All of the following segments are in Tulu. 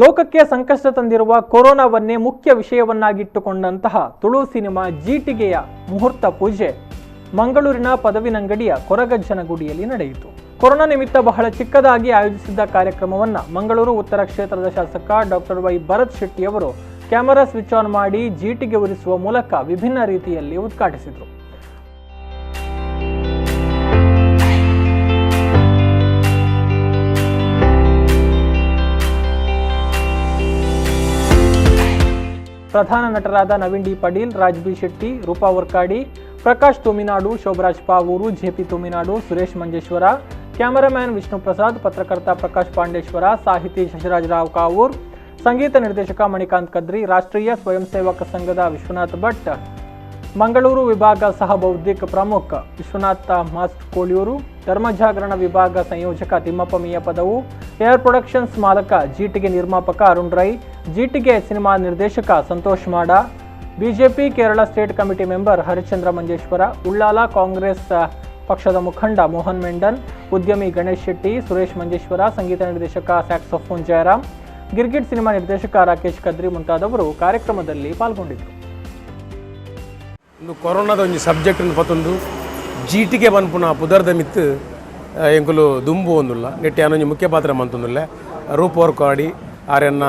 ಲೋಕಕ್ಕೆ ಸಂಕಷ್ಟ ತಂದಿರುವ ಕೊರೋನಾವನ್ನೇ ಮುಖ್ಯ ವಿಷಯವನ್ನಾಗಿಟ್ಟುಕೊಂಡಂತಹ ತುಳು ಸಿನಿಮಾ ಜೀಟಿಗೆಯ ಮುಹೂರ್ತ ಪೂಜೆ ಮಂಗಳೂರಿನ ಪದವಿನಂಗಡಿಯ ಕೊರಗಜ್ಜನಗುಡಿಯಲ್ಲಿ ನಡೆಯಿತು. ಕೊರೋನಾ ನಿಮಿತ್ತ ಬಹಳ ಚಿಕ್ಕದಾಗಿ ಆಯೋಜಿಸಿದ್ದ ಕಾರ್ಯಕ್ರಮವನ್ನು ಮಂಗಳೂರು ಉತ್ತರ ಕ್ಷೇತ್ರದ ಶಾಸಕ ಡಾಕ್ಟರ್ ವೈ ಭರತ್ ಶೆಟ್ಟಿಯವರು ಕ್ಯಾಮೆರಾ ಸ್ವಿಚ್ ಆನ್ ಮಾಡಿ ಜೀಟಿಗೆ ಉರಿಸುವ ಮೂಲಕ ವಿಭಿನ್ನ ರೀತಿಯಲ್ಲಿ ಉದ್ಘಾಟಿಸಿದರು. ಪ್ರಧಾನ ನಟರಾದ Naveen D Padil, Raj B Shetty, Roopa Vorkady, Prakash Thuminadu, Shobharaj Pavoor, JP Thuminadu, Suresh Manjeshwar, cameraman Vishnu Prasad, ಪತ್ರಕರ್ತ ಪ್ರಕಾಶ್ ಪಾಂಡೇಶ್ವರ, ಸಾಹಿತಿ ಶಶಿರಾಜ್ ರಾವ್ ಕಾವೂರ್, ಸಂಗೀತ ನಿರ್ದೇಶಕ ಮಣಿಕಾಂತ್ ಕದ್ರಿ, ರಾಷ್ಟ್ರೀಯ ಸ್ವಯಂ ಸೇವಕ ಸಂಘದ ವಿಶ್ವನಾಥ್ ಭಟ್, ಮಂಗಳೂರು ವಿಭಾಗ ಸಹ ಬೌದ್ಧಿಕ ಪ್ರಮುಖ ವಿಶ್ವನಾಥ ಮಾಸ್ಟ್ ಕೋಳಿಯೂರು, ಧರ್ಮಜಾಗರಣ ವಿಭಾಗ ಸಂಯೋಜಕ ತಿಮ್ಮಪ್ಪ ಮಿಯಪದವು, ಏರ್ ಪ್ರೊಡಕ್ಷನ್ಸ್ ಮಾಲಕ ಜೀಟಿಗೆ ನಿರ್ಮಾಪಕ ಅರುಣ್ ರೈ, ಜೀಟಿಗೆ ಸಿನಿಮಾ ನಿರ್ದೇಶಕ Santosh Mada, BJP Kerala state committee member Harichandra Manjeshwar, Ullal Congress ಪಕ್ಷದ ಮುಖಂಡ ಮೋಹನ್ ಮೆಂಡನ್, ಉದ್ಯಮಿ ಗಣೇಶ್ ಶೆಟ್ಟಿ, ಸುರೇಶ್ ಮಂಜೇಶ್ವರ, ಸಂಗೀತ ನಿರ್ದೇಶಕ ಸ್ಯಾಕ್ಸೋಫೋನ್ ಜಯರಾಮ್, ಗಿರ್ಗಿಟ್ ಸಿನಿಮಾ ನಿರ್ದೇಶಕ ರಾಕೇಶ್ ಕದ್ರಿ ಮುಂತಾದವರು ಕಾರ್ಯಕ್ರಮದಲ್ಲಿ ಪಾಲ್ಗೊಂಡಿದ್ದರು. ಒಂದು ಕೊರೋನಾದ ಒಂಜಿ ಸಬ್ಜೆಕ್ಟ್ ಪತ್ತೊಂದು ಜೀಟಿಗೆ ಪನ್ಪುನ ಪುದರ್ದ ಮಿತ್ತು ಎಂಕುಲು ದುಂಬು ಒಂದುಲ್ಲ ನೆಟ್ಟಿ ಆನೊಂಜಿ ಮುಖ್ಯ ಪಾತ್ರ ಮಂತೊಂದುಲ್ಲೆ ರೂಪ್ ವರ್ಕಾಡಿ ಆರೆನ್ನ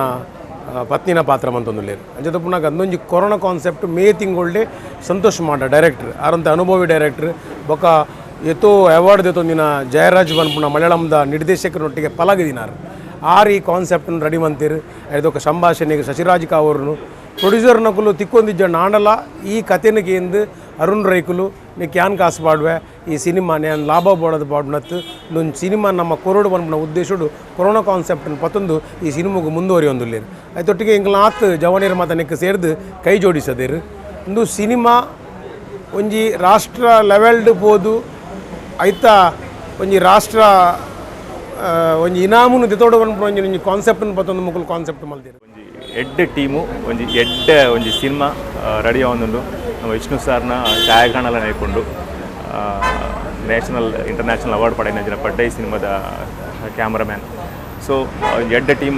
ಪತ್ನಿನ ಪಾತ್ರ ಮಂತೊಂದುಲ್ಲೇರು. ಅಂಚದ ಪುನಗ ಅಂದೊಂಜಿ ಕೊರೋನಾ ಕಾನ್ಸೆಪ್ಟ್ ಮೇ ತಿಂಗೊಳ್ಳೆ ಸಂತೋಷ್ ಮಾಡ ಡೈರೆಕ್ಟರ್ ಆರಂತ ಅನುಭವಿ ಡೈರೆಕ್ಟರ್ ಬೊಕ ಏತೋ ಅವಾರ್ಡ್ ದೇತೊಂದಿನ ಜಯರಾಜ್ ಪನ್ಪುನ ಮಲಯಾಳಂದ ನಿರ್ದೇಶಕರೊಟ್ಟಿಗೆ ಪಲಗದಿನಾರು ಆರ್ ಈ ಕಾನ್ಸೆಪ್ಟ್ನ ರೆಡಿ ಮಂತೀರು. ಐದೊಕ್ಕ ಸಂಭಾಷಣೆಗೆ ಶಶಿರಾಜ್ ಕಾವೂರ್ನು ಪ್ರೊಡ್ಯೂಸರ್ ನಕುಲು ತಿಕ್ಕೊಂದಿಜ್ಜ ನಾಂಡಲ ಈ ಕತೆನಕ್ಕೆ ಎಂದು ಅರುಣ್ ರೈಕುಲು ನೀ can ಕಾಸು ಪಾಡುವೆ ಈ ಸಿನಿಮಾ ನಾನು ಲಾಭ ಬೋಡೋದು ಪಾಡುನತ್ತು ಒಂದು ಸಿನಿಮಾ ನಮ್ಮ ಕೊರೋಡು ಪನ್ಪುನ ಉದ್ದೇಶಡು ಕೊರೋನಾ ಕಾನ್ಸೆಪ್ಟ್ ಪತ್ತೊಂದು ಈ ಸಿನಿಮಾಗೆ ಮುಂದುವರಿಯೊಂದುಲ್ಲೇರು. ಐತೊಟ್ಟಿಗೆ ಎಂಕಲ್ನ ಆತ್ ಜವನಿಯರ ಮಾತ ನೆಕ್ ಸೇರ್ದು ಕೈ ಜೋಡಿಸದೇರು. ಒಂದು ಸಿನಿಮಾ ಒಂಜಿ ರಾಷ್ಟ್ರ ಲೆವೆಲ್ಡ್ ಪೋದು ಐತ ಒಂಜಿ ರಾಷ್ಟ್ರ ಒಂಜಿ ಇನಾಮುನು ದೆತೋಡು ಪನ್ಪುನ ಒಂಜಿ ಒಂಜಿ ಕಾನ್ಸೆಪ್ಟ್ ಪತ್ತೊಂದು ಮುಕುಲು ಕಾನ್ಸೆಪ್ಟ್ ಮಲ್ದೇರು. ಒಂಜಿ ಎಡ್ಡೆ ಟೀಮು ಒಂಜಿ ಎಡ್ಡೆ ಒಂಜಿ ಸಿನಿಮಾ ರೆಡಿ ಆವೊಂದುಂಡು. ನಮ್ಮ ವಿಷ್ಣು ಸಾರ್ನ ಛಾಯಾಗ್ರಹಣ ನೇಕೊಂಡು ನ್ಯಾಷನಲ್ ಇಂಟರ್ನ್ಯಾಷನಲ್ ಅವಾರ್ಡ್ ಪಡೆಯಿನ ಜನ ಪಡ್ಡೈ ಸಿನಿಮಾದ ಕ್ಯಾಮ್ರಾಮ್ಯಾನ್. ಸೊ ಎಡ್ಡೆ ಟೀಮ್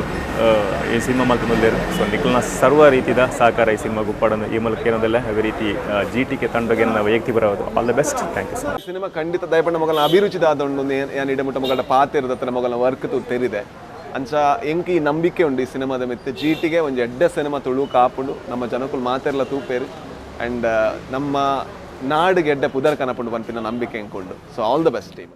ಈ ಸಿನಿಮಾ ಮಲ್ತೊಂದುಲ್ಲೆರ್. ಸೊ ನಿಕಲ್ನ ಸರ್ವ ರೀತಿದ ಸಹಕಾರ ಈ ಸಿನಿಮಾ ಗುಪ್ಪಾಡನ್ನು ಈ ಮೂಲಕ ಏನದಲ್ಲ ಅದೇ ರೀತಿ ಜಿ ಟಿ ಕೆ ತಂಡಗೆ ನನ್ನ ವೈಯಕ್ತಿಕ ಬರೋದು all the best. Thank you sir. Cinema ಖಂಡಿತ ದಯಪಂಡ ಮೊಗಲ ಅಭಿರುಚಿದಾದೊಂಡು ಯಾನ್ ಇಡಮುಟ್ಟ ಮೊಗಲ ಪಾತಿರದ ಮೊಗಲ ವರ್ಕ್ ತೆರಿದೆ ಅಂಚ ಎಂಕ್ ಈ ನಂಬಿಕೆ ಉಂಡು ಈ ಸಿನಿಮಾದ ಮಿತ್ತು ಜೀಟಿಗೆ ಒಂಜಿ ಎಡ್ಡೆ ಸಿನಿಮಾ ತುಳು ಕಾಪುಂಡು ನಮ್ಮ ಜನಕುಲು ಮಾತೆರ್ಲ ತೂಪೇರು ಆ್ಯಂಡ್ ನಮ್ಮ ನಾಡಿಗೆ ಎಡ್ಡೆ ಪುದರ್ ಕನಪುಂಡು ಪನ್ಪಿನ ನಂಬಿಕೆ ಎಂಕುಂಡು. So all the best team.